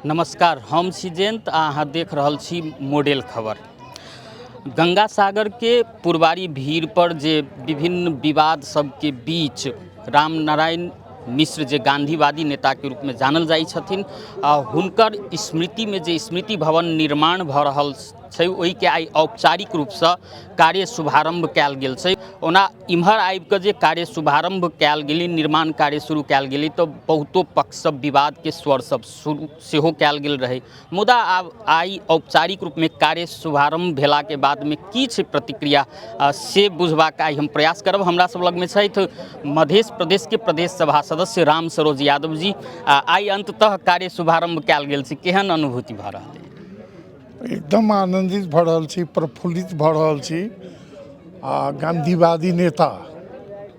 नमस्कार, हम छी जयंत आ अहाँ देख रहल छी मॉडल खबर। गंगा सागर के पुरवारी भीड़ पर जे विभिन्न विवाद सबके बीच रामनारायण मिश्र जे गांधीवादी नेताके रूपमे जानल जाइ छथिन आ हुनकर स्मृतिमे जे स्मृति भवन निर्माण भऽ रहल छै ओहिके आइ औपचारिक रूपसँ कार्य शुभारम्भ कयल गेल छै। ओना इम्हर आबिकऽ जे कार्य शुभारम्भ कयल गेलै, निर्माण कार्य शुरू कयल गेलै, तऽ बहुतो पक्ष सब विवादके स्वर सब शुरू सेहो कयल गेल रहै, मुदा आब आइ औपचारिक रूपमे कार्य शुभारम्भ भेलाके बादमे की छै प्रतिक्रिया से बुझबाक आइ हम प्रयास करब। हमरा सब लगमे छथि मध्य प्रदेशके प्रदेश सभा सदस्य राम सरोज यादव जी। आइ अंततः कार्य शुभारम्भ कयल गेल छै, केहन अनुभूति भऽ रहल है? एकदम आनन्दित भऽ रहल छी, प्रफुल्लित भऽ रहल छी। आ गांधीवादी नेता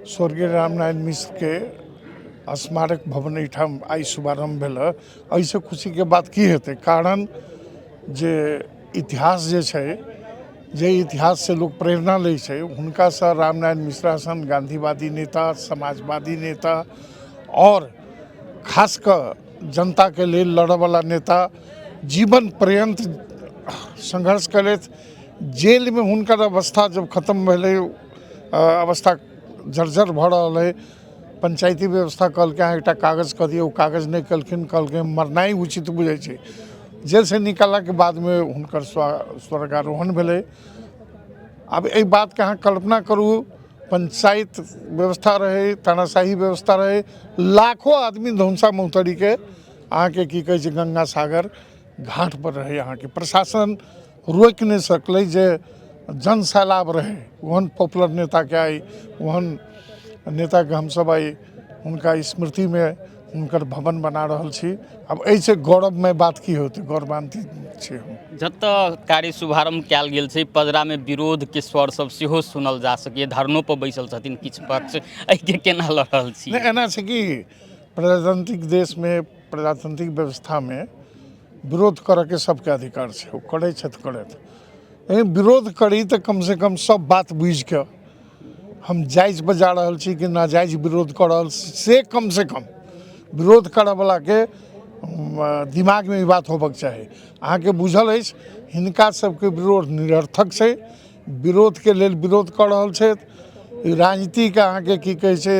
स्वर्गीय रामनारायण मिश्रके स्मारक भवन एहिठाम आइ शुभारम्भ भेल हँ, एहिसँ खुशीके बात की हेतै? कारण जे इतिहास जे छै, जे इतिहाससँ लोक प्रेरणा लै छै, हुनकासँ रामनारायण मिश्रा सन गांधीवादी नेता, समाजवादी नेता आओर खास कऽ जनताके लेल लड़ऽवला नेता जीवन पर्यन्त संघर्ष करैत जेलमे हुनकर अवस्था जब खतम भेलै, अवस्था जर्जर भऽ रहल रहै, पंचायती व्यवस्था कहलकै अहाँ एकटा कागज कऽ दियौ, ओ कागज नहि केलखिन, कहलकै मरनाइ उचित बुझै छै। जेलसँ निकाललाके बादमे हुनकर स्वर्गारोहण भेलै। आब एहि बातके अहाँ कल्पना करू, पंचायत व्यवस्था रहै, तानाशाही व्यवस्था रहै, लाखों आदमी धौंसा मौतरीके अहाँके की कहै छै गंगा सागर घाट पर रहै, अहाँके प्रशासन रोकि नहि सकलै जे जन सैलाब रहै। ओहन पॉपुलर नेताके आइ, ओहन नेताके हमसब आइ हुनका स्मृतिमे हुनकर भवन बना रहल छी। आब एहिसँ गौरवमय बात की होतै? गौरवान्वित छी हम। जतऽ कार्य शुभारम्भ कयल गेल छै पजरामे विरोधके स्वर सब सेहो सुनल जा सकैए, धरनो पर बैसल छथिन किछु पक्ष, एहिके केना लऽ रहल छी? नहि, एना छै कि प्रजातांत्रिक देशमे प्रजातांत्रिक व्यवस्थामे विरोध करऽके सबके अधिकार छै, ओ करै छथि करथि, लेकिन विरोध करी तऽ कमसँ कम सब बात बुझिकऽ, हम जायज पर जा रहल छी कि नाजायज विरोध कऽ रहल छी, से कमसँ कम विरोध करऽवलाके दिमागमे ई बात होबऽके चाही। अहाँके बुझल अछि हिनका सबके विरोध निरर्थक छै, विरोधके लेल विरोध कऽ रहल छथि, राजनीतिक अहाँके की कहै छै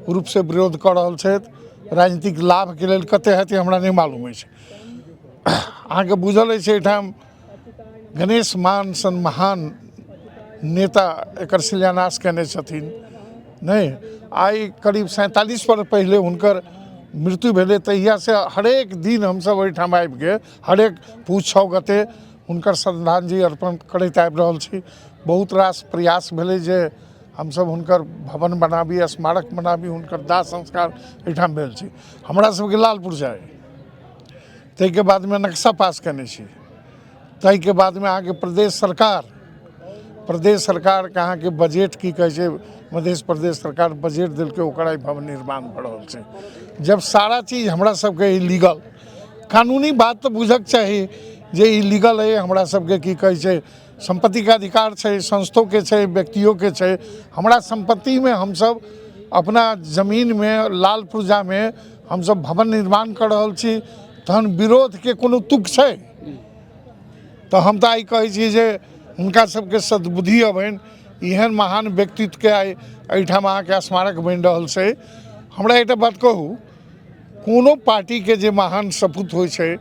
रूपसँ विरोध कऽ रहल छथि, राजनीतिक लाभके लेल कते हेतै हमरा नहि मालूम अछि। अहाँके बुझल अछि एहिठाम गणेश मान सन महान नेता एकर शिलान्यास कयने छथिन। नहि, आइ करीब 47 वर्ष पहिले हुनकर मृत्यु भेलै, तहियासँ हरेक दिन हमसभ ओहिठाम आबिके हरेक पूस 6 गते हुनकर श्रद्धांजलि अर्पण करैत आबि रहल छी। बहुत रास प्रयास भेलै जे हमसभ हुनकर भवन बनाबी, स्मारक बनाबी, हुनकर दाह संस्कार एहिठाम भेल छै। हमरा सबके लाल पुर्जा अइ, ताहिके बादमे नक्शा पास कयने छी, ताहिके बादमे अहाँके प्रदेश सरकारके अहाँके बजट की कहै छै, मध्य प्रदेश सरकार बजट देलकै, ओकर आइ भवन निर्माण भऽ रहल छै। जब सारा चीज हमरा सबके लीगल कानूनी बात तऽ बुझक चाही जे ई लीगल अइ, हमरा सबके की कहै छै सम्पत्तिके अधिकार छै, संस्थोके छै, व्यक्तियोके छै। हमरा सम्पत्तिमे हमसब अपना जमीनमे लाल पुर्जामे हमसब भवन निर्माण कऽ रहल छी, तहन विरोधके कोनो तुक छै? तऽ हम तऽ आइ कहै छी जे हुनका सबके सद्बुद्धि अबनि। एहन महान व्यक्तित्वके आइ एहिठाम अहाँके स्मारक बनि रहल छै। हमरा एकटा बात कहू, कोनो पार्टीके जे महान सपूत होइ छै,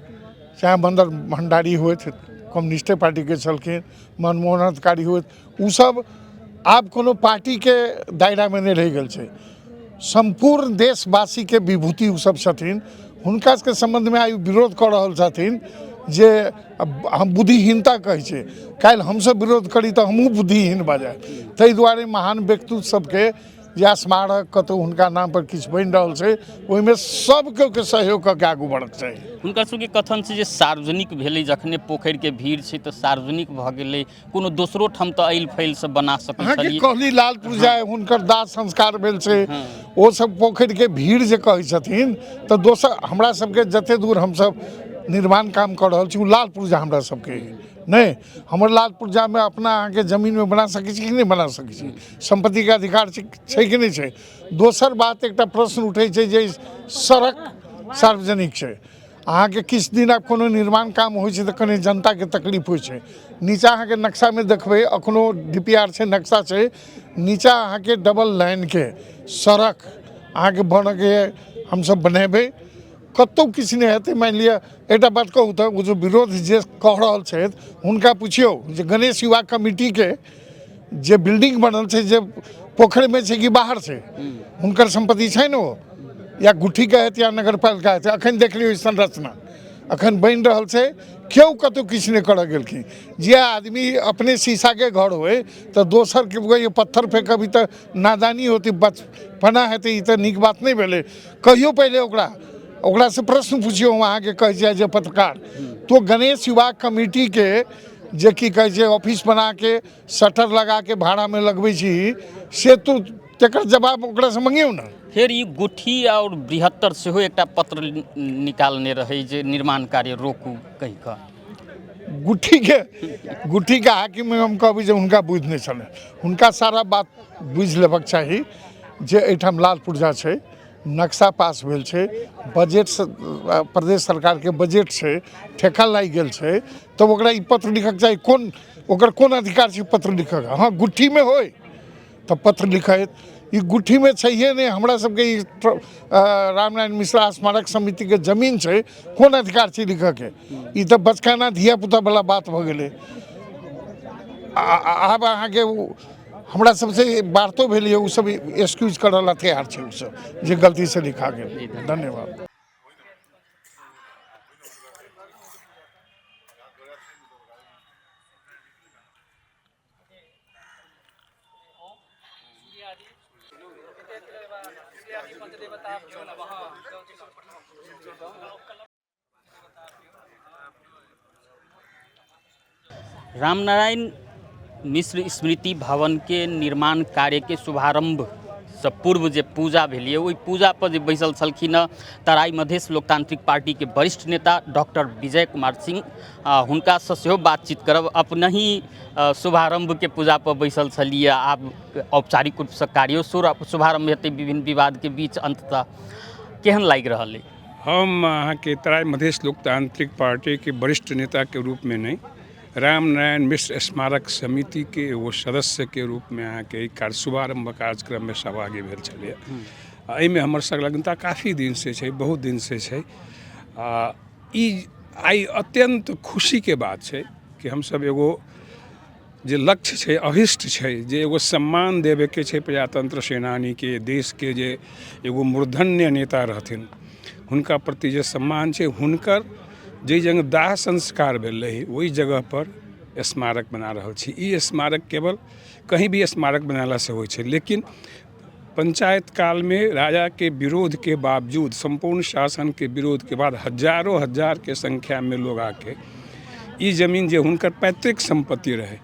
चाहे बन्दर भण्डारी होथि, कम्युनिस्टे पार्टीके छलखिन, मनमोहन अधिकारी होथि, ओसब आब कोनो पार्टीके दायरामे नहि रहि गेल छै। सम्पूर्ण देशवासीके विभूति ओसब छथिन। हुनका सबके सम्बन्धमे आइ विरोध कऽ रहल छथिन जे हम बुद्धिहीनता कहै छै। काल्हि हमसब विरोध करी तऽ हमहूँ बुद्धिहीन भऽ जाए। ताहि दुआरे महान व्यक्तित्व सबके या स्मारक कतहु हुनका नाम पर किछु बनि रहल छै, ओहिमे सब केओके सहयोग कऽ के आगू बढ़क चाही। हुनकर सबके कथन छै जे सार्वजनिक भेलै, जखने पोखरिके भीड़ छै तऽ सार्वजनिक भऽ गेलै, कोनो दोसरो ठाम तऽ ऐल फैल से बना सकै अहाँके छलियै। कहली लाल पुर्जा हुनकर दाह संस्कार भेल छै, ओ सब पोखरिके भीड़ जे कहै छथिन तऽ दोसर हमरा सबके जते दूर हमसब निर्माण काम कऽ रहल छी ओ लाल पुर्जा हमरा सबके नहि, हमर लाल पुर्जामे अपना अहाँके जमीनमे बना सकै छी कि नहि बना सकै छी? सम्पत्तिके अधिकार छै कि नहि छै? दोसर बात एकटा प्रश्न उठै छै जे सड़क सार्वजनिक छै। अहाँके किछु दिन आब कोनो निर्माण काम होइ छै तऽ कनि जनताके तकलीफ होइ छै। नीचाँ अहाँके नक्शामे देखबै, एखनो DPR छै, नक्शा छै, नीचाँ अहाँके डबल लाइनके सड़क अहाँके बनऽके हमसब बनेबै, कतहु किछु नहि हेतै। मानि लिअ एकटा बात कहू तऽ ओ जे विरोध जे कऽ रहल छथि हुनका पुछियौ जे गणेश युवा कमिटीके जे बिल्डिंग बनल छै जे पोखरिमे छै कि बाहर छै, हुनकर सम्पत्ति छै ने ओ, या गुठीके हेतै या नगरपालिका हेतै। अखन देख लियौ ई संरचना अखन बनि रहल छै, केओ कतहु किछु नहि करऽ गेलखिन। जे आदमी अपने शीशाके घर होइ तऽ दोसरके कहियो पत्थर फेकब ई तऽ नादानी होतै, बचपना हेतै, ई तऽ नीक बात नहि भेलै। कहियो पहिले ओकरासँ प्रश्न पुछियौ। हम अहाँके कहै छियै जे पत्रकार तो गणेश युवा कमिटीके जे की कहै छै ऑफिस बनाके शटर लगाके भाड़ामे लगबै छी से तू तकर जवाब ओकरासँ मंगियौ ने। फेर ई गुठी आओर बृहत्तर सेहो एकटा पत्र निकालने रहै जे निर्माण कार्य रोकू कहि कऽ। गुठीके हाकिममे हम कहबै जे हुनका बुझि नहि छलनि, हुनका सारा बात बुझि लेबाक चाही जे एहिठाम लाल पुर्जा छै, नक्शा पास भेल छै, बजट प्रदेश सरकारके बजट छै, ठेका लागि गेल छै, तब ओकरा ई पत्र लिखऽके चाही। कोन ओकर कोन अधिकार छै पत्र लिखऽके? हँ, गुट्ठीमे होइ तऽ पत्र लिखैत, ई गुट्ठीमे छैहे नहि। हमरा सबके ई रामनारायण मिश्रा स्मारक समितिके जमीन छै, कोन अधिकार छै लिखऽके? ई तऽ बचकाना धियापुतावला बात भऽ गेलै। आब अहाँके हमरा सबसे वार्तो भेल यऽ, ओ सब एक्सक्यूज करऽ ला तैयार छै, ओ सब जे गलती से लिखा गेल। धन्यवाद। रामनारायण मिश्र स्मृति भवन के निर्माण कार्य के शुभारंभ से पूर्व जे पूजा भेलिए ओहि पूजा पर जे बैसल छलखिन हँ तराई मधेश लोकतांत्रिक पार्टी के वरिष्ठ नेता डॉक्टर विजय कुमार सिंह, हुनका से सेहो बातचीत करब। अपनहि शुभारंभ के पूजा पर बैसल छलिए, आब औपचारिक रूप से कार्यो शुभारंभ हेतै विभिन्न विवाद के बीच, अंततः केहन लागि रहल अइ? हम अहाँके तराई मधेश लोकतांत्रिक पार्टीके वरिष्ठ नेताके रूपमे नहि, रामनारायण मिश्र स्मारक समितिके एगो सदस्यके रूपमे अहाँके एहि कार्य शुभारम्भ कार्यक्रममे सहभागी भेल छलियै। एहिमे हमर संलग्नता काफी दिनसँ छै, बहुत दिनसँ छै। आ ई आइ अत्यन्त खुशीके बात छै कि हमसब एगो जे लक्ष्य छै, अभिष्ट छै, जे एगो सम्मान देबेके छै प्रजातंत्र सेनानीके, देशके जे एगो मूर्धन्य नेता रहथिन हुनका प्रति जे सम्मान छै, हुनकर जाहि जगह दाह संस्कार भेल रहै ओहि जगहपर स्मारक बना रहल छी। ई स्मारक केवल कहीं भी स्मारक बनेलासँ होइ छै, लेकिन पंचायत कालमे राजाके विरोधके बावजूद, सम्पूर्ण शासनके विरोधके बाद हजारो हजारके संख्यामे लोग आके ई जमीन जे हुनकर पैतृक सम्पत्ति रहै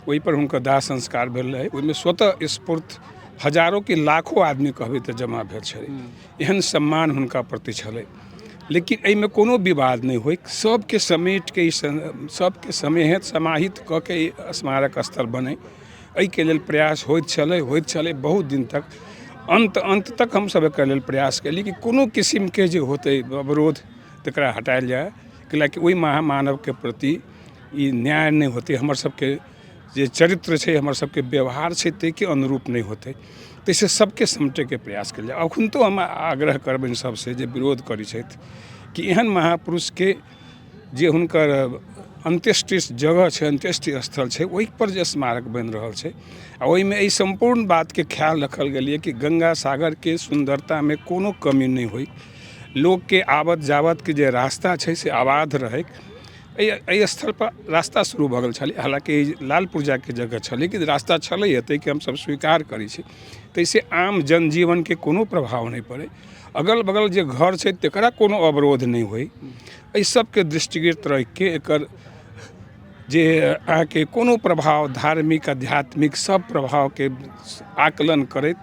ओहिपर हुनकर दाह संस्कार भेल रहै, ओहिमे स्वतः स्फूर्त हजारों के लाखों आदमी कहबै तऽ जमा भेल छलै। एहन सम्मान हुनका प्रति छलै। लेकिन एहिमे कोनो विवाद नहि होइ, सबके समेटके ई सबके समेहित समाहित कऽ के ई स्मारक स्थल बनै, एहिके लेल प्रयास होइत छलै बहुत दिन तक। अन्त अन्त तक हमसब एकर लेल प्रयास केली कि कोनो किसिमके जे होतै अवरोध तकरा हटायल जाय, कैलाकि ओहि महामानवके प्रति ई न्याय नहि होतै, हमर सबके जे चरित्र छै, हमर सबके व्यवहार छै, ताहिके अनुरूप नहि होतै। ताहिसँ सबके समेटैके प्रयास कयल जाय। अखुनतो हम आग्रह करबनि सबसँ जे विरोध करै छथि कि एहन महापुरुषके जे हुनकर अन्त्येष्टि जगह छै, अन्त्येष्टि स्थल छै, ओहिपर जे स्मारक बनि रहल छै आ ओहिमे एहि सम्पूर्ण बातके ख्याल रखल गेलैए कि गंगा सागरके सुन्दरतामे कोनो कमी नहि होइ, लोकके आबत जाबतके जे रास्ता छै से आबाद रहै। एहि स्थलपर रास्ता शुरू भऽ गेल छलै, हालाँकि ई लाल पुर्जाके जगह छलै लेकिन रास्ता छलैए, ताहिके हमसब स्वीकार करै छी। ताहिसँ आम जनजीवनके कोनो प्रभाव नहि पड़ै, अगल बगल जे घर छै तकरा कोनो अवरोध नहि होइ, एहि सबके दृष्टिगत राखिके एकर जे अहाँके कोनो प्रभाव धार्मिक आध्यात्मिक सब प्रभावके आकलन करैत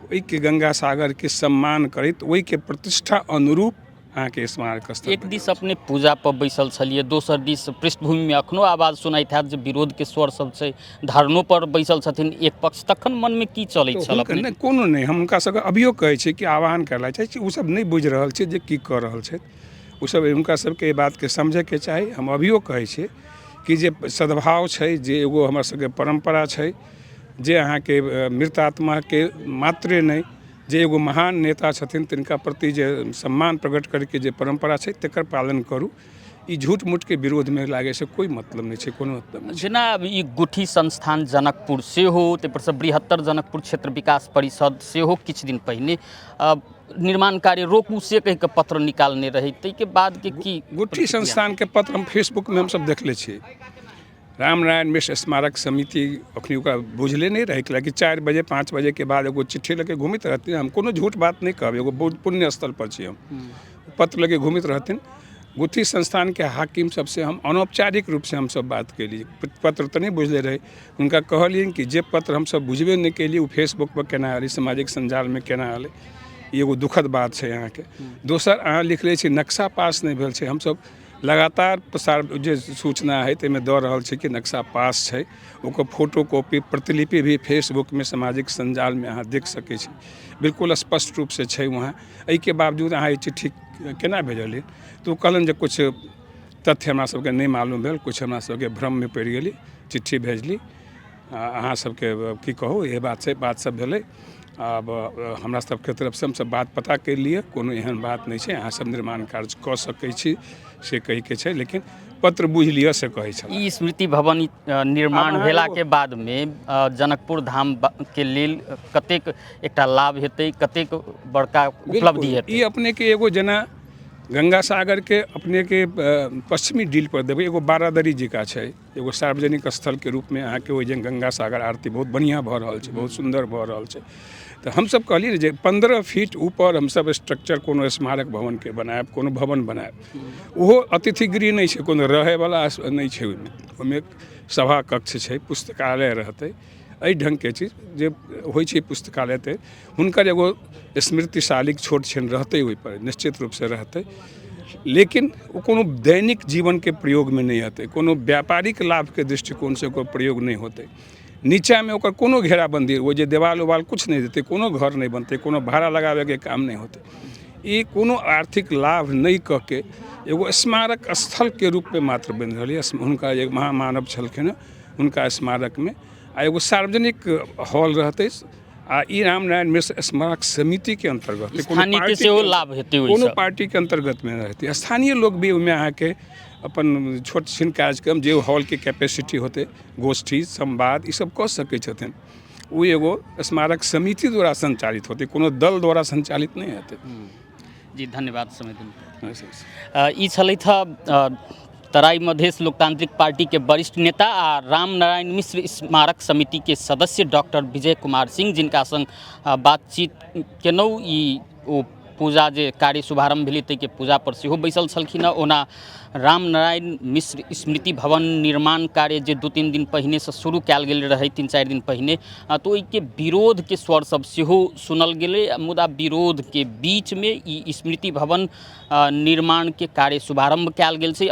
ओहिके गंगा सागरके सम्मान करैत ओहिके प्रतिष्ठा अनुरूप अहाँके स्मारक स्थल। एक दिस अपने पूजा पर बैसल छलियै, दोसर दिस पृष्ठभूमिमे अखनो आवाज सुनाइत हैत जे विरोधके स्वर सब छै, धरनो पर बैसल छथिन एक पक्ष, तखन मनमे की चलैत छल अपने? नहि, कोनो नहि। हम हुनका सबके अभियो कहै छियै कि आह्वान करय चाहै छी, ओसब नहि बुझि रहल छै जे की कऽ रहल छथि। ओसब हुनका सबके एहि बातके समझैके चाही। हम अभियो कहै छियै कि जे सद्भाव छै, जे एगो हमर सबके परम्परा छै, जे अहाँके मृत आत्माके मात्रे नहि, जे एगो महान नेता छथिन तिनका प्रति जे सम्मान प्रकट करैके जे परम्परा छै तकर पालन करू। ई झूठ मूठके विरोधमे लागैसँ कोइ मतलब नहि छै, कोनो मतलब नहि छै। जेना ई गुठी संस्थान जनकपुर सेहो, ताहिपरसँ बृहत्तर जनकपुर क्षेत्र विकास परिषद सेहो किछु दिन पहिने निर्माण कार्य रोकू से कहि कऽ पत्र निकालने रहै, ताहिके बादके की गुठी संस्थानके पत्र हम फेसबुकमे हमसब देखले छियै। रामनारायण मिश्र स्मारक समिति अखनी ओकरा बुझले नहि रहै कि 4 बजे 5 बजेके बाद एगो चिट्ठी लऽ के घुमैत रहथिन। हम कोनो झूठ बात नहि कहब, एगो बहुत पुण्य स्थलपर छी हम, पत्र लऽ के घुमैत रहथिन। गुठी संस्थानके हाकिम सबसँ हम अनौपचारिक रूपसँ हमसब बात केलियै, पत्र तऽ नहि बुझले रहै, हुनका कहलियनि कि जे पत्र हमसब बुझबे नहि केलियै ओ फेसबुकपर केना एलै, सामाजिक सञ्जालमे केना एलै, ई एगो दुखद बात छै अहाँके। दोसर अहाँ लिखले छी नक्शा पास नहि भेल छै, हमसब लगातार प्रसार जे सूचना हइ ताहिमे दऽ रहल छै कि नक्शा पास छै, ओकर फोटो कॉपी प्रतिलिपि भी फेसबुकमे सामाजिक सञ्जालमे अहाँ देख सकै छी, बिल्कुल स्पष्ट रूपसँ छै वहाँ। एहिके बावजूद अहाँ ई चिट्ठी केना भेजलियै? तऽ ओ कहलनि जे किछु तथ्य हमरा सबके नहि मालूम भेल, किछु हमरा सबके भ्रममे पड़ि गेली, चिट्ठी भेजली, अहाँ सबके की कहू, इएह बात छै, बात सब भेलै। आब हमरा सबके तरफसँ हमसब बात पता करि लिअ, कोनो एहन बात नहि छै, अहाँ सब निर्माण कार्य कऽ सकै छी से कहैके छै, लेकिन पत्र बुझि लिअ से कहै छलै। ई स्मृति भवन निर्माण भेलाके बादमे जनकपुर धाम के लेल कतेक एकटा लाभ हेतै, कतेक बड़का उपलब्धि हेतै? ई अपनेके एगो जेना गंगा सागरके अपनेके पश्चिमी डील पर देबै, एगो बारादरी जकाँ छै, एगो सार्वजनिक स्थलके रूपमे अहाँके ओहि जे गंगा सागर आरती बहुत बढ़िआँ भऽ रहल छै, बहुत सुन्दर भऽ रहल छै। तऽ हमसब कहलियै जे 15 फीट ऊपर हमसब स्ट्रक्चर कोनो स्मारक भवनके बनायब, कोनो भवन बनायब, ओहो अतिथि गृह नहि छै, कोनो रहैवला नहि छै, ओहिमे सभा कक्ष छै, पुस्तकालय रहतै, एहि ढङ्गके चीज जे होइ छै पुस्तकालय, तऽ हुनकर एगो स्मृति शालिक छोट छिन रहतै ओहिपर, निश्चित रूपसँ रहतै, लेकिन ओ कोनो दैनिक जीवनके प्रयोगमे नहि हेतै, कोनो व्यापारिक लाभके दृष्टिकोणसँ ओकर प्रयोग नहि होतै। नीचाँमे ओकर कोनो घेराबन्दी, ओ जे देवाल उवाल किछु नहि देतै, कोनो घर नहि बनतै, कोनो भाड़ा लगाबैके काम नहि होतै। ई कोनो आर्थिक लाभ नहि कऽ के एगो स्मारक स्थलके रूपमे मात्र बनि रहल यऽ। हुनका एक महामानव छलखिन हँ, हुनका स्मारकमे आ एगो सार्वजनिक हॉल रहतै, आ ई रामनारायण मिश्र स्मारक समितिके अन्तर्गत स्थानीयके सेहो लाभ हेतै, कोनो पार्टीके अन्तर्गतमे रहतै, स्थानीय लोक भी ओहिमे अहाँके अपन छोट छिन कार्यक्रम जे हॉलके कैपेसिटी होतै, गोष्ठी संवाद ईसब कऽ सकै छथिन। ओ एगो स्मारक समिति द्वारा सञ्चालित होतै, कोनो दल द्वारा सञ्चालित नहि हेतै। जी धन्यवाद समय देने। ई छलथि हँ तराई मधेश लोकतांत्रिक पार्टी के वरिष्ठ नेता आ रामनारायण मिश्र स्मारक समिति के सदस्य डॉक्टर विजय कुमार सिंह, जिनका संग बातचीत केलहुँ। ई ओ पूजा जे कार्य शुभारम्भ भेलै ताहिके पूजा पर सेहो बैसल छलखिन हँ। ओना रामनारायण मिश्र स्मृति भवन निर्माण कार्य जे 2-3 दिन पहिनेसँ शुरू कयल गेल रहै, 3-4 दिन पहिने, तऽ ओहिके विरोधके स्वर सब सेहो सुनल गेलै, मुदा विरोधके बीचमे ई स्मृति भवन निर्माणके कार्य शुभारम्भ कयल गेल छै।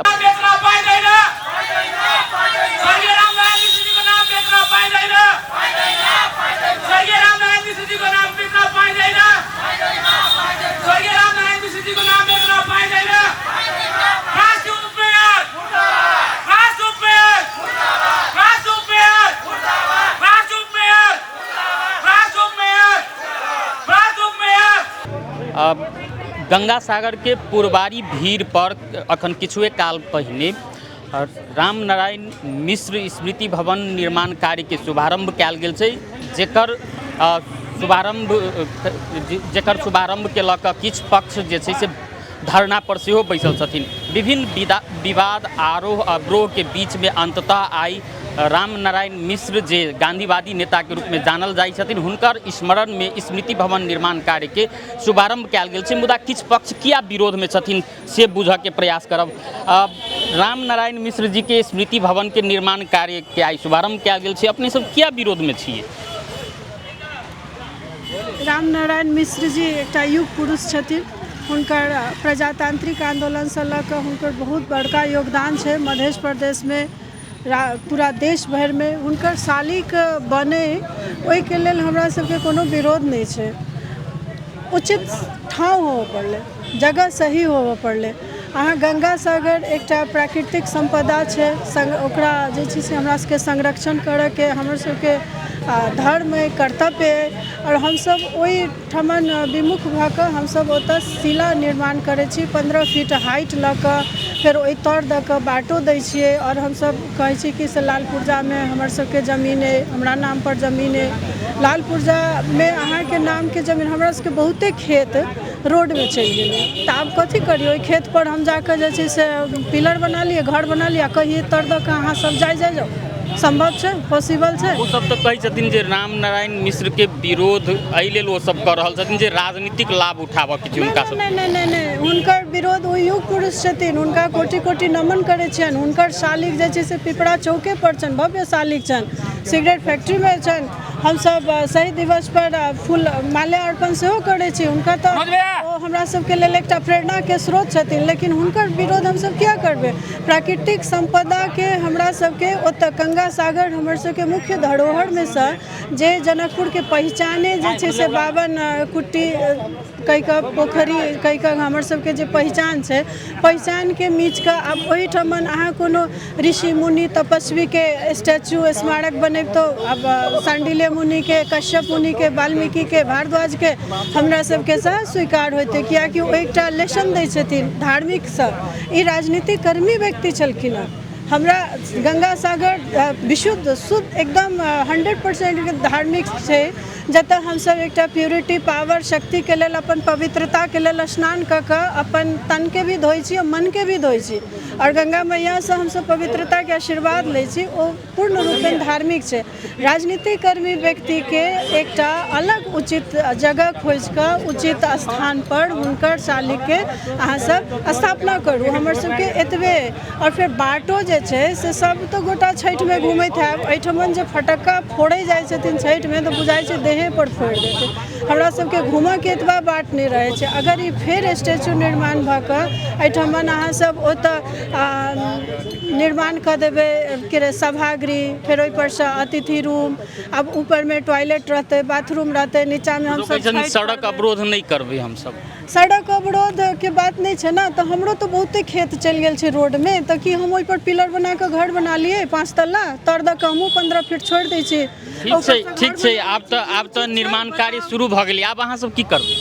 गंगा सागर के पुरबारी भीड़ पर अखन किछुए काल पहिने रामनारायण मिश्र स्मृति भवन निर्माण कार्य के शुभारंभ कयल गेल छै, जेकर शुभारंभ के लऽ कऽ किछु पक्ष जे छै से धरना पर सेहो बैसल छथिन। विभिन्न विवाद आरोह अवरोह के बीच में अंततः आई रामनारायण मिश्र जे गांधीवादी नेता के रूप में जानल जाइ छथिन, हुनकर स्मरण में स्मृति भवन निर्माण कार्य के शुभारंभ कयल गेल छै। मुदा किछु पक्ष किया विरोध में छथिन से बुझऽ के प्रयास करब। रामनारायण मिश्र जी के स्मृति भवन के निर्माण कार्य के आई शुभारंभ कयल गेल छै, अपने सब किया विरोध में छियै? रामनारायण मिश्र जी एकटा युग पुरुष छथिन, हुनकर प्रजातांत्रिक आंदोलनसँ लऽ कऽ हुनकर बहुत बड़का योगदान छै मध्य प्रदेशमे, पूरा देश भरिमे। हुनकर शालिक बनै ओहिके लेल हमरा सबके कोनो विरोध नहि छै। उचित ठाँव होबऽ पड़लै, जगह सही होबऽ पड़लै। अहाँ गंगा सागर एकटा प्राकृतिक सम्पदा छै, ओकरा जे छै से हमरा सबके संरक्षण करऽके हमर सबके धर्म अइ, कर्तव्य अइ। आओर हमसब ओहिठमन विमुख भऽ कऽ हमसब ओतऽ शिला निर्माण करै छी, 15 फीट हाइट लऽ कऽ, फेर ओहि तर दऽ कऽ बाटो दै छियै। आओर हमसब कहै छी कि से लाल पुर्जामे हमर सबके जमीन अइ, हमरा नामपर जमीन अइ। लाल पुर्जामे अहाँके नामके जमीन, हमरा सबके बहुते खेत रोडमे चलि गेलै, तऽ आब कथी करियै? ओहि खेतपर हम जाकऽ जे छै से पिलर बना लियै, घर बना लियै आ कहियै तर दऽ कऽ अहाँ सब जाइ जाइ जाउ? सम्भव छै? पॉसिबल छै? ओ सब तऽ कहै छथिन जे राम नारायण मिश्र के विरोध एहि लेल ओ सब कऽ रहल छथिन जे राजनीतिक लाभ उठाबऽ के छै हुनका सब। नहि नहि नहि नहि, हुनकर विरोध, ओ युग पुरुष छथिन, हुनका कोटि कोटि नमन करै छियनि। हुनकर शालिक जे छै से पिपरा चौके पर छनि, भव्य शालिक छनि, सिगरेट फैक्ट्रीमे छनि। हमसब शहीद दिवस पर फूल माल्यार्पण सेहो करै छी हुनका, तऽ ओ हमरा सबके लेल एकटा प्रेरणाके स्रोत छथिन। लेकिन हुनकर विरोध हमसब किया करबै? प्राकृतिक सम्पदाके हमरा सबके ओतऽ गंगा सागर हमर सबके मुख्य धरोहरमे सँ, जे जनकपुरके पहिचाने जे छै से 52 कुट्टी कहि कऽ, पोखरि कहि कऽ हमर सबके जे पहिचान छै, पहिचानके मीच कऽ आब ओहिठमन अहाँ कोनो ऋषि मुनि तपस्वीके स्टैचू स्मारक बनेबितौ, आब शाण्डिल्य मुनिके, कश्यप मुनिके, वाल्मीकिके, भारद्वाजके, हमरा सबके सहज स्वीकार होइतै, कियाकि ओ एकटा लेसन दै छथिन धार्मिक सब। ई राजनीतिक कर्मी व्यक्ति छलखिन हँ। हमरा गंगा सागर विशुद्ध शुद्ध एकदम 100% धार्मिक छै, जतऽ हमसब एकटा प्योरिटी, पावर, शक्तिके लेल, अपन पवित्रताके लेल स्नान कऽ कऽ अपन तनके भी धोइ छी आओर मनके भी धोइ छी आओर गंगा मैयासँ हमसब पवित्रताके आशीर्वाद लै छी। ओ पूर्ण रूपेण धार्मिक छै। राजनीतिक कर्मी व्यक्तिके एकटा अलग उचित जगह खोजि कऽ उचित स्थानपर हुनकर शालिकके अहाँ सब स्थापना करू, हमर सबके एतबे। आओर फेर बाटो जे छै से सब तऽ गोटा छठिमे घुमैत हैब, एहिठमन जे फटक्का फोड़ै जाइ छथिन छठिमे तऽ बुझाइ छै देहे पर फोड़ि देतै। हमरा सबके घूमऽके एतबा बाट नहि रहै छै। अगर ई फेर स्टैचू निर्माण भऽ कऽ एहिठमन अहाँ सब ओतऽ निर्माण कऽ देबै के सभागृह, फेर ओहिपरसँ अतिथि रूम, आब ऊपरमे टॉयलेट रहतै, बाथरूम रहतै, नीचाँमे हमसब सड़क अवरोध नहि करबै हमसब। सड़क अवरोधके बात नहि छै ने, तऽ हमरो तऽ बहुते खेत चलि गेल छै रोडमे, तऽ की हम ओहिपर पिलर बना कऽ घर बना लियै 5 तल्ला? तर दऽ कऽ हमहूँ 15 फीट छोड़ि दै छी। ठीक छै, ठीक छै। आब तऽ निर्माण कार्य शुरू भऽ गेलै, आब अहाँ सब की करबै?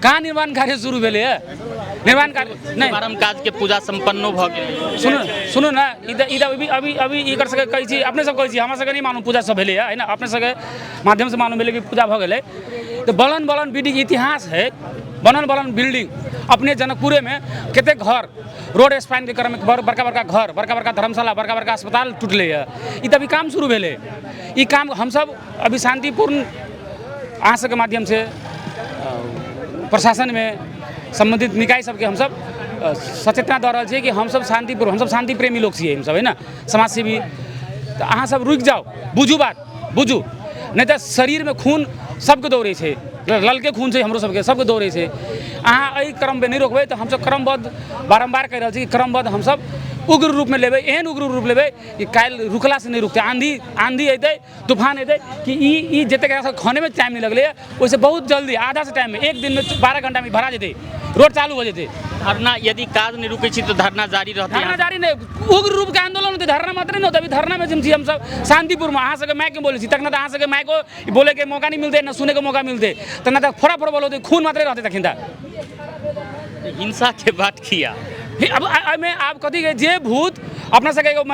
कहाँ निर्माण कार्य शुरू भेलैए? निर्माण कार्य नहि। शुभारंभ काजके पूजा सम्पन्नो भऽ गेलै। सुनू, सुनू ने, ई तऽ अभी अभी अभी ई कर सबके कहै छी, अपने सब कहै छी, हमरा सबके नहि मालूम पूजा सब भेलैए है ने। अपने सबके माध्यमसँ मालूम भेलै कि पूजा भऽ गेलै। तऽ बनल बनल बिल्डिंग, इतिहास है, बनल बनल बिल्डिंग अपने जनकपुरेमे कतेक घर रोड स्पाइनके क्रममे बड़का बड़का घर, बड़का बड़का धर्मशाला, बड़का बड़का अस्पताल टूटलैए। ई तऽ अभी काम शुरू भेलै। ई काम हमसब अभी शान्तिपूर्ण अहाँ सबके माध्यमसँ प्रशासनमे सम्बन्धित निकाय सबके हमसब सचेतना दऽ रहल छियै कि हमसब शान्तिपूर्ण, हमसब शान्ति प्रेमी लोक छियै हमसब है ने, समाजसेवी। तऽ अहाँ सब रुकि जाउ, बुझू, बात बुझू, नहि तऽ शरीरमे खून सबके दौड़ै छै, ललके खून छै हमरो सबके, सबके दौड़ै छै। अहाँ एहि क्रममे नहि रोकबै तऽ हमसब क्रमबद्ध, बारम्बार कहि रहल छी कि क्रमबद्ध हमसब उग्र रूपमे लेबै, एहन उग्र रूप लेबै कि काल्हि रुकलासँ नहि रुकतै। आंधी आंधी अयतै, तूफान अयतै कि ई ई जतेक एकरा सब खनेमे टाइम नहि लगलैए, ओहिसँ बहुत जल्दी आधासँ टाइममे, एक दिनमे, 12 घंटामे भरा जेतै, रोड चालू हो जेतै। धरना, यदि काज नहि रुकै छै तऽ धरना जारी रहतै? धरना जारी नहि, उग्र रूपके आंदोलन होतै, धरना मात्र नहि होतै। अभी धरनामे जे छी हमसब शान्तिपूर्ण अहाँ सबके माइकमे बोलै छी, तखन तऽ अहाँ सबके माइको बोलैके मौका नहि मिलतै, न सुनैके मौका मिलतै, तऽ नहि तऽ फोड़ा फोड़ा बोलतै, खून मात्रे रहतै तखन तऽ। हिंसाके बात किया? अब एहिमे आब कथी के जे भूत, अपना सबके एगो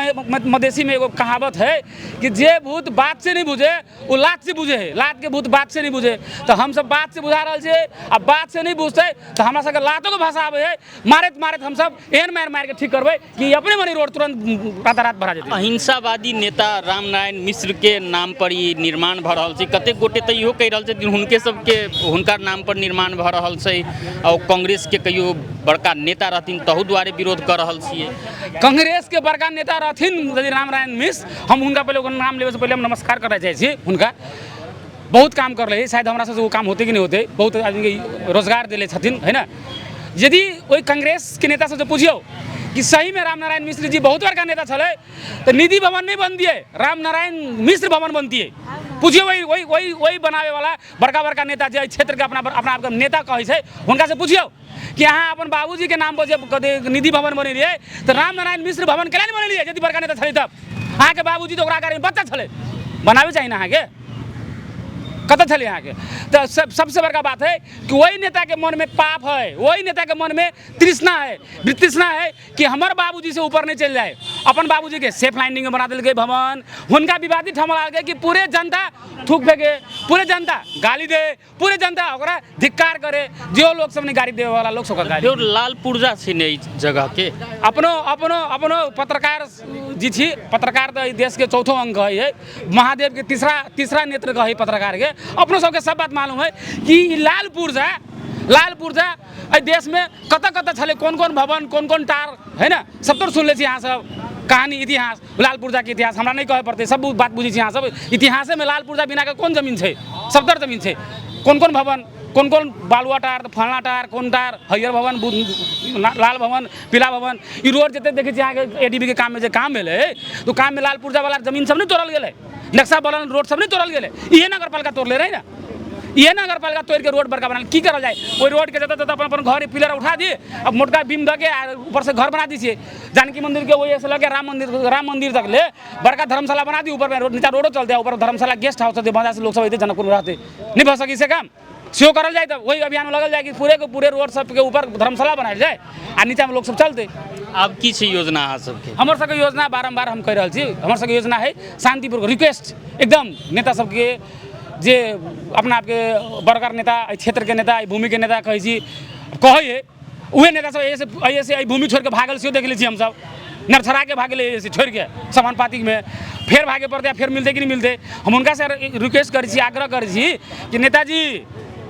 मधेसीमे एगो कहावत है कि जे भूत बात से नहीं बुझे ओ लात से बुझे है। लात के भूत बात से नहीं बुझे, तऽ हमसब बात से बुझा रहल छियै। आ बात से नहीं बुझतै तऽ हमरा सबके लातोके भाषा आबै है। मारैत मारैत हमसब एहन मारि मारि के ठीक करबै कि अपने मने रोड तुरंत रातारात भरा जेतै। अहिंसावादी नेता रामनारायण मिश्र के नाम पर ई निर्माण भऽ रहल छै। कतेक गोटे तऽ इहो कहि रहल छथिन हुनके सबके, हुनकर नाम पर निर्माण भऽ रहल छै आ ओ कांग्रेस के कहियो बड़का नेता रहथिन, तहू दुआरे विरोध कऽ रहल छियै। कांग्रेस के बड़का नेता रहथिन यदि रामनारायण मिश्र, हम हुनका पहिले, ओकर नाम लेबै से पहिले हम नमस्कार करऽ चाहै छी हुनका। बहुत काम करले है, शायद हमरा सबसे ओ काम होतै कि नहि होतै। बहुत आदमीके रोजगार देले छथिन है ने। यदि ओहि कांग्रेसके नेता सबसे पुछियौ कि सहीमे रामनारायण मिश्र जी बहुत बड़का नेता छलै तऽ निधि भवन नहि बनतियै, रामनारायण मिश्र भवन बनतियै। पुछियौ ओहि ओहि ओहि ओहि बनाबैवला बड़का बड़का नेता जे एहि क्षेत्रके अपना अपना आपके नेता कहै छै, हुनकासँ पुछियौ कि अहाँ अपन बाबूजीके नाम पर जे कथी निधि भवन बनेलियै तऽ रामनारायण मिश्र भवन केना नहि बनेलियै? यदि बड़का नेता छलै तब अहाँके बाबूजी तऽ ओकरा गाड़ीमे बच्चा छलै, बनाबै चाही ने अहाँके, कतऽ छलै अहाँके? तऽ सब सबसे बड़का बात है कि ओहि नेताके मनमे पाप है, ओहि नेताके मनमे तृष्णा है, तृष्णा है कि हमर बाबूजी से ऊपर नहीं चलि जाए। अपन बाबूजीके सेफ लाइनिंग में बना देलकै भवन, हुनका विवादित ठाम बना देलकै कि पूरे जनता थूक फेंके, पूरे जनता गाली दे, पूरे जनता ओकरा धिक्कार करे, जो लोग सब नहीं गाली देवे वाला लोग सबके गाली। फेर लाल पुर्जा छै ने एहि जगहके। अपनो अपनो अपनो पत्रकार जी छी, पत्रकार तऽ एहि देशके चौथो अंग कहै है, महादेवके तीसरा तीसरा नेत्र कहै पत्रकारके। अपनो सबके सब बात मालूम है कि ई लाल पुर्जा, लाल पुर्जा एहि देशमे कतऽ कतऽ छलै, कोन कोन भवन, कोन कोन टार है ने, सब तो सुनले छी अहाँ सब कहानी इतिहास, लाल पुर्जाके इतिहास हमरा नहि कहै पड़तै, सब बात बुझै छी अहाँ सब। इतिहासेमे लाल पुर्जा बिनाके कोन जमीन छै, सबतर जमीन छै, कोन कोन भवन, कोन कोन बालुआ टार, फलना टार, कोन टार, हरियर भवन, लाल भवन, पीला भवन। ई रोड जते देखै छी अहाँके एडीबी के काममे जे काम भेलै, तऽ काममे लाल पुर्जा वाला जमीन सब नहि तोड़ल गेलै, नक्शा बनल रोड सब नहि तोड़ल गेलै, इहे नगरपालिका तोड़ले रहै ने, इहे नगरपालिका तोड़िके रोड बड़का बनाल। की करल जाय ओहि रोडके? जतऽ जतऽ अपन अपन घर पिलर उठा दिए, अब मोटका बीम दऽ के आ ऊपरसँ घर बना दै छियै। जानकी मन्दिरके ओहिसँ लऽ के राम मन्दिर, राम मन्दिर तक ले बड़का धर्मशाला बना दी, ऊपरमे रोड, नीचा रोडो चलतै, ऊपर धर्मशाला गेस्ट हाउस चलतै, मजासँ लोक सब अयतै जनकपुरमे रहतै। नहि भऽ सकै से काम, सेहो करल जाय तऽ ओहि अभियानमे लगल जाय कि पूरे के पूरे रोड सबके ऊपर धर्मशाला बनायल जाय आ नीचामे लोक सब चलतै। आब की छै योजना अहाँ सबके? हमर सबके योजना बारम्बार हम कहि रहल छी, हमर सबके योजना है शान्तिपूर्वक रिक्वेस्ट एकदम नेता सबके, जे अपना आपके बड़का नेता, एहि क्षेत्रके नेता, एहि भूमिके नेता कहै छी, कहै है, उहे नेता सब एहिसँ एहिसँ एहि भूमि छोड़िके भागल सेहो देख लै छी हमसब, नरछड़ाके भागलै एहिसँ छोड़िके सामान पातीमे, फेर भागे पड़तै आ फेर मिलतै कि नहि मिलतै। हम हुनकासँ रिक्वेस्ट करै छी, आग्रह करै छी कि नेताजी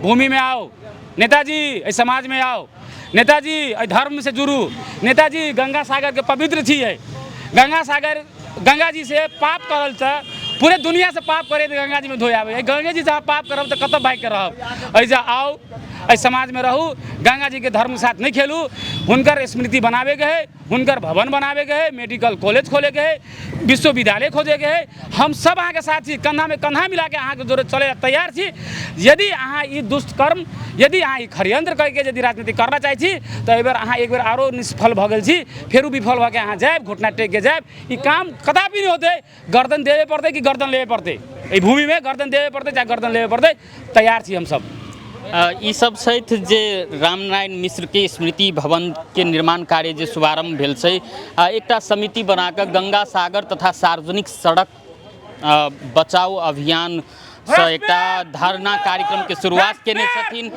भूमिमे आउ, नेताजी एहि समाजमे आउ, नेताजी एहि धर्मसँ जुड़ू, नेताजी गंगा सागरके पवित्र छियै, गंगा सागर गंगा जी से पाप करल तऽ पूरे दुनिया से पाप करे तऽ गंगा जी में धोए आबै, गंगे जी से अहाँ पाप करब तऽ कतऽ भागि के रहब? एहिजा आउ, एहि समाजमे रहू, गंगा जी के धर्म साथ नहि खेलू। हुनकर स्मृति बनाबेके है, हुनकर भवन बनाबेके है, मेडिकल कॉलेज खोलेके है, विश्वविद्यालय खोजेके है, हम सब अहाँके साथ छी, कन्धामे कन्धा मिलाके अहाँके जोरे चलै ला तैयार छी। यदि अहाँ ई दुष्कर्म, यदि अहाँ ई षड्यंत्र करके यदि राजनीति करना चाहै छी तऽ एहिबेर अहाँ एक बेर आरो निष्फल भऽ गेल छी, फेरो विफल भऽ के अहाँ जायब, घुटना टेक के जायब। ई काम कदापि नहि होतै। गर्दन देबे पड़तै कि गर्दन लेबे पड़तै, एहि भूमिमे गर्दन देबे पड़तै चाहे गर्दन लेबे पड़तै, तैयार छी हमसब। ई सब छथि जे रामनारायण मिश्रके स्मृति भवनके निर्माण कार्य जे शुभारम्भ भेल छै, एकटा समिति बनाकऽ गंगा सागर तथा सार्वजनिक सड़क बचाओ अभियान सँ एकटा धरना कार्यक्रमके शुरुआत केने छथिन।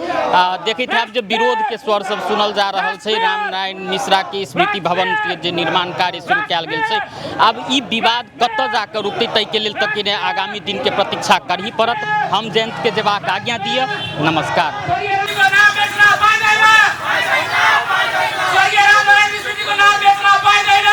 देखैत हैब जे विरोधके स्वर सब सुनल जा रहल छै। रामनारायण मिश्राके स्मृति भवनके जे निर्माण कार्य शुरू कयल गेल छै, आब ई विवाद कतऽ जाकऽ रुकतै ताहिके लेल तऽ किने आगामी दिनके प्रतीक्षा करही पड़त। हम जयंतके जेबाक आज्ञा दिअ, नमस्कार। स्वर्गीय रामनारायण मिश्र जी को नाम बेचना पाइँदैन।